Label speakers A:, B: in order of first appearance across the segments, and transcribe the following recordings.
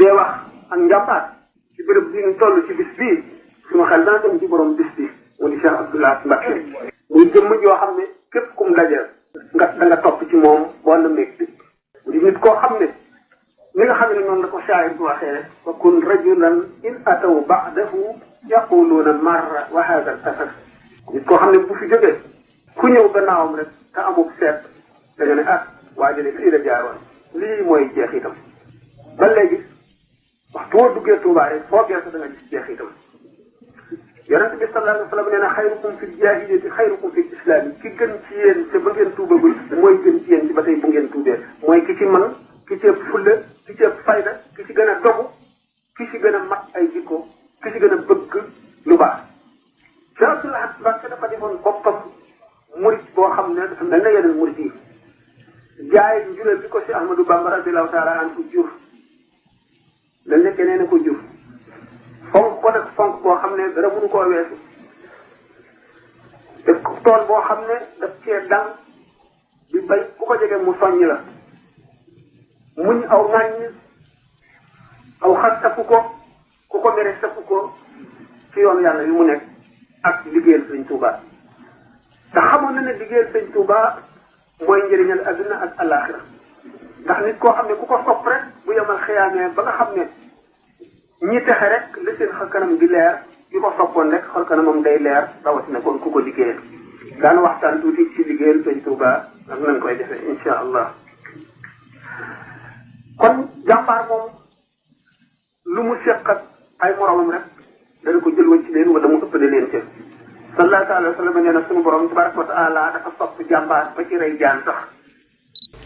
A: dee wax ak njàmbaar ci bërëb bi ñu toll ci bis bii suma xel dana dem ci borom bis bi mu di Cheikh Abdoulaye Mbacke muy jëmm joo xam ne képp kum dajeel da nga topp ci moom boo na meeg bi mu di nit koo xam ne ni nga xam ne noonu la ko shaayir bu waxee wa kun rajulan in ataw ba'dahu yaquluuna marra wa hada safar nit koo xam ne bu fi jógee ku ñëw gannaawam rek te amul seet da nga ne ah waa jële fii la jaaroon lii mooy jeexitam ba léegi waxtu woo duggee Tuubaa rek foo geesu da nga gis jeexitam yonente bi sallallahu alayhi wa sallam nee na xayrukum fi jaahiliyati xayrukum fi islam yi ki gën ci yéen te ba ngeen tuubagul mooy gën ci yéen ci ba tey bu ngeen tuubee mooy ki ci man ki ci ëpp fulla ki ci ëpp fayda ki ci gën a dogu ki ci gën a mat ay jikko ki ci gën a bëgg lu baax Cheikh Abdoulaye Mbacke dafa defoon boppam murit boo xam ne dafa mel na yeneen murit yi jaay njureel bi ko Cheikh Ahmadou Bamba radiyallahu taala anhu jur la nekkee nee na ko jur fonk ko nag fonk boo xam ne dara mënu koo weesu def ko tool boo xam ne daf cee dang di bay ku ko jege mu soññ la muñ aw ŋàññ aw xas safu ko ku ko mere safu ko ci yoon yàlla yu mu nekk ak liggéeyal sëñ Touba te xamoon na ne liggéeyal sëñ Touba mooy njëriñal adduna ak alaxira ndax nit koo xam ne ku ko sopp rek bu yemal xiyaamee ba nga xam ne ñi texe rek la seen xar kanam di leer yu ko soppoon rek xar kanamam day leer rawatina kon ku ko liggéeyal daan waxtaan tuuti ci liggéeyal sëñ Touba ak nañ koy defee insha allah kon jàmbaar moom lu mu seq ak ay moromam rek dana ko jël wacc leen wala mu ëppale leen ca sallallahu alayhi wa sallam nee na suñu borom tabaraka wa taala dafa sopp jàmbaar ba ci rey jaan sax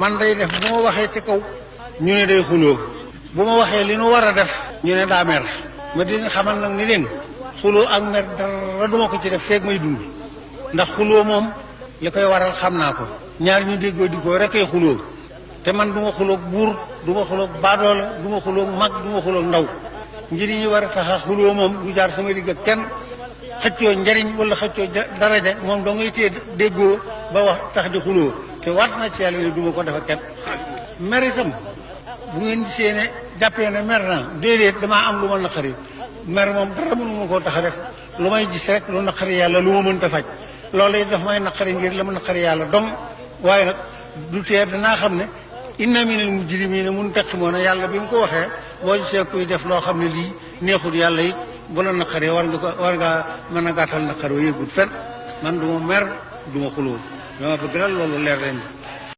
B: man day def bu ma waxee ci kaw ñu ne day xuloo bu ma waxee li nu war a def ñu ne daa mer ma dina xamal nag ni leen xuloo ak mer dara duma ko ci def feeg may dund ndax xuloo moom li koy waral xam naa ko ñaar ñu déggoo di ko rek ay xuloo te man du ma xuloog buur du ma xuloog baadoola du ma xuloog mag du ma xuloog ndaw njëriñ yi war a tax a xuloo moom du jaar sama digg ak kenn xëccoo njariñ wala xëccoo daraja moom doo ngay téye déggoo ba wax tax di xuloo te waat na ci yàlla ne du ma ko def ak kenn mer itam bu ngeen gisee ne jàppee ne mer naa déedéet damaa am lu ma naqari mer moom dara mënu ma koo tax a def lu may gis rek lu naqari yàlla lu ma mënta faj loolu it daf may naqari ngir la ma naqari yàlla dong waaye nag du tee danaa xam ne inna minal mujrimina muntaqimoona yàlla bi mu ko waxee boo gisee kuy def loo xam ne lii neexul yàlla it bu la naqaree war ngaa mën a gàttal naqar wa yëgul fen man du ma mer du ma xuloo dama bëgg daal loolu leer leen